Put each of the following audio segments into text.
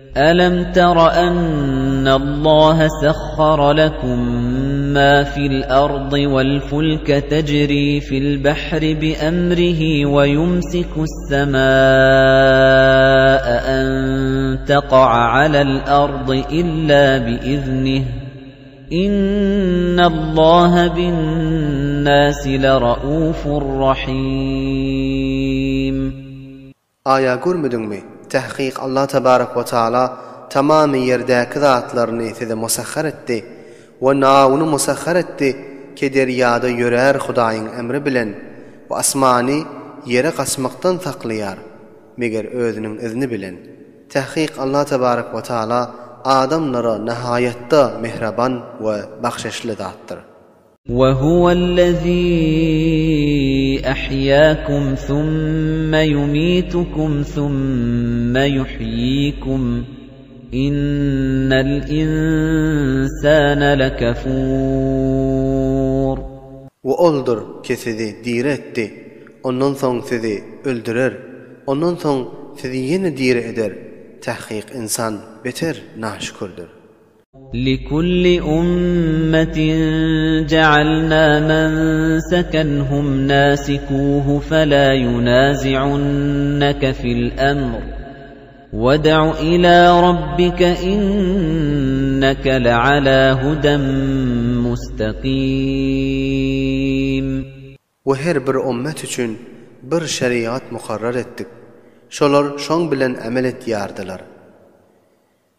أَلَمْ تَرَ أَنَّ اللَّهَ سَخَّرَ لَكُم مَّا فِي الْأَرْضِ وَالْفُلْكَ تَجْرِي فِي الْبَحْرِ بِأَمْرِهِ وَيُمْسِكُ السَّمَاءَ أَن تَقَعَ عَلَى الْأَرْضِ إِلَّا بِإِذْنِهِ إِنَّ اللَّهَ بِالنَّاسِ لَرَءُوفٌ رَّحِيمٌ. Aýa görmediňmi, tahkyk Allah tebarek we taala tamamy ýerdäki zatlaryny size musahhar etdi we nawuny musahhar etdi ki derýada ýörär Hudaýyň emri bilen we asmany ýere gaçmakdan saklaýar meger özüniň izni bilen. Tahkyk Allah tebarek we taala adamlara nahaýatda mehraban we bahşeşli zatdyr. وَهُوَ الَّذِي أَحْيَاكُمْ ثُمَّ يُمِيتُكُمْ ثُمَّ يُحْيِيكُمْ إِنَّ الْإِنسَانَ لَكَفُورٌ. We Oldur ki sizi diri etdi, ondan soň sizi öldürer, ondan soň sizi ýene diri eder, tahkyk ynsan beter naşükürdir. لِكُلِّ أُمَّةٍ جَعَلْنَا مَنسَكًا هُمْ نَاسِكُوهُ فَلَا يُنَازِعُنَّكَ فِي الْأَمْرِ وَادْعُ إِلَى رَبِّكَ إِنَّكَ لَعَلَى هُدًى مُسْتَقِيمٍ. We her bir ummet üçin bir şerigat mukarrar etdik. Şolar şoň bilen emel etýärdiler.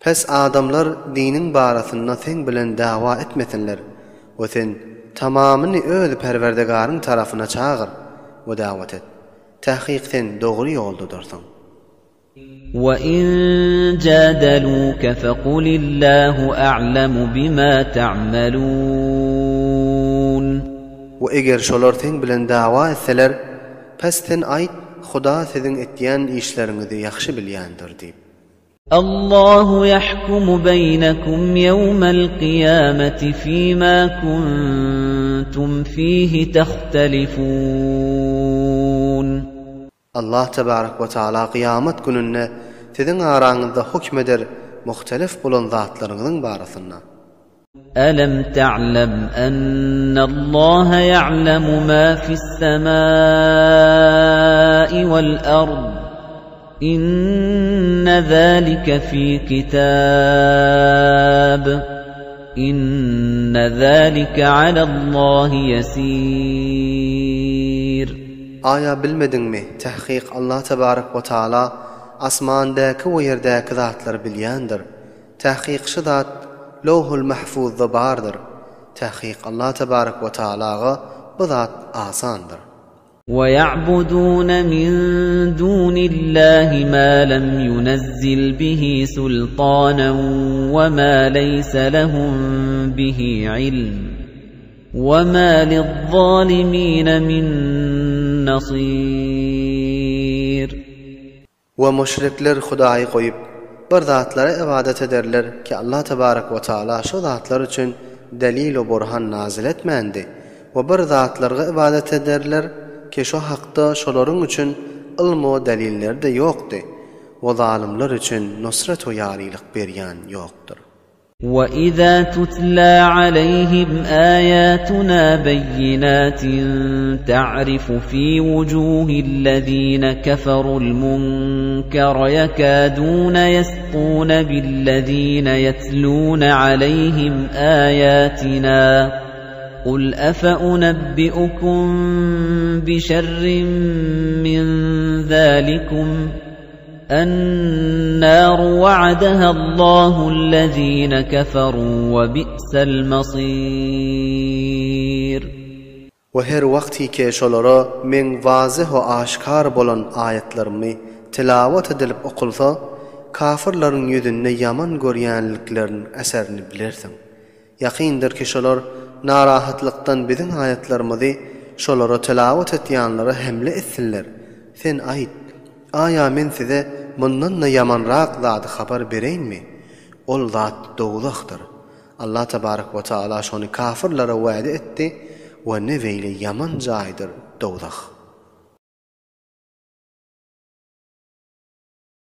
Pes adamlar diniň barasynda seň bilen dawa etmesinler we sen tamamyny öz Perwerdigaryň tarapyna çagyr we dawat et. Tahkyk sen dogry ýoldadyrsyň. وَإِن جَادَلُوكَ فَقُلِ اللَّهُ أَعْلَمُ بِمَا تَعْمَلُونَ. We eger şolar seň bilen dawa etseler, pes sen aýt, Huda siziň etýän işleriňizi ýahşy bilýändir diýip. اللَّهُ يَحْكُمُ بَيْنَكُمْ يَوْمَ الْقِيَامَةِ فِيمَا كُنتُمْ فِيهِ تَخْتَلِفُونَ. Allah tebarek we taala kyýamat gününde siziň araňyzda hukm eder muhtelif bolan zatlaryňyzyň barasynda. أَلَمْ تَعْلَمْ أَنَّ اللَّهَ يَعْلَمُ مَا فِي السَّمَاءِ وَالْأَرْضِ إِنَّ ذَلِكَ فِي كِتَابٍ إِنَّ ذَلِكَ عَلَى اللَّهِ يَسِيرٌ. Aýa bilmediňmi, tahkyk Allah tebarek we taala asmandaky we ýerdäki zatlary bilýändir. Tahkyk şu zat Lowhul Mahfuzda bardyr. Tahkyk Allah tebarek we taalaga bu zat asandyr. وَيَعْبُدُونَ مِن دُونِ اللَّهِ مَا لَمْ يُنَزِّلْ بِهِ سُلْطَانًا وَمَا لَيْسَ لَهُم بِهِ عِلْمٌ وَمَا لِلظَّالِمِينَ مِن نَّصِيرٍ. We müşrikler Hudaýy goýup, bir zatlara ybadat ederler ki Allah tebarek we taala şo zatlar üçin delil we burhan nazyl etmändi we bir zatlarga ybadat ederler ki şo hakda şolaryň üçin ylm we delilleri-de ýokdy we zalymlar üçin nusrat we ýarylyk berýän ýokdur. وَإِذَا تُتْلَىٰ عَلَيْهِمْ آيَاتُنَا بَيِّنَاتٍ تَعْرِفُ فِي وُجُوهِ الَّذِينَ كَفَرُوا الْمُنكَرَ يَكَادُونَ يَسْطُونَ بِالَّذِينَ يَتْلُونَ عَلَيْهِمْ آيَاتِنَا قُلْ أَفَأُنَبِّئُكُم بِشَرٍّ مِّن ذَٰلِكُمُ النَّارُ وَعَدَهَا اللَّهُ الَّذِينَ كَفَرُوا وَبِئْسَ الْمَصِيرُ. We her wagty ki şolara meň wazyh we aşkar bolan aýatlarymy tilawat edilip okulsa, kafyrlaryň ýüzünde ýaman görýänlikleriniň eserini bilersiň. Ýakyndyr ki şolar narahatlykdan biziň aýatlarymyzy şolara tilawat etýänlere hemle etsinler. Sen aýt, Aýa men size mundan-da ýamanrak zady habar bereýinmi? Ol zat dowzahdyr. Allah tebarek we taala şony kafyrlara wade etdi we ne beýle ýaman jaýdyr dowzah.